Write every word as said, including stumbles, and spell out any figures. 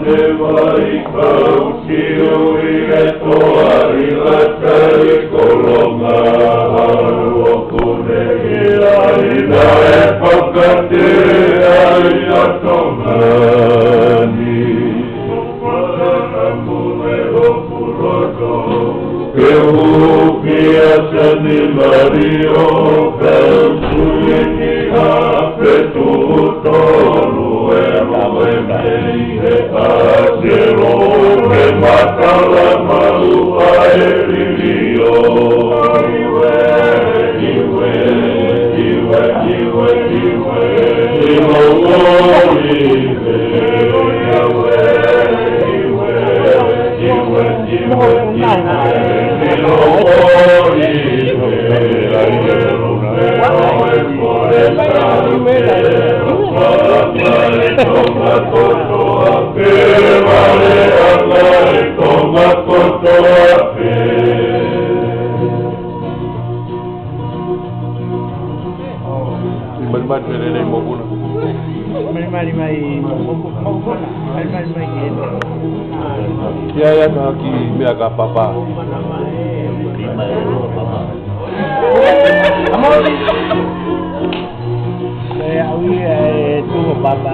Te vai kau ki ui e toa i lata i kolonga, ʻoku ne ʻi ai naʻe fakatē ai ʻa Tonga ni. Ke huki ʻa Seni Malio, ka sui ki ha fetu tolu e moe mei he ʻaselo, ke matala malu ʻa e lilio. Iwe, iwe, iwe, iwe, iwe, iwe, iwe, iwe, iwe. Malimali mai lelei mokuna. Malimali mai moku-, mokuna. Malimali mai ki heni. Ia, ia, ka ki meʻa ka papa. Ia, au ia e tuho papa.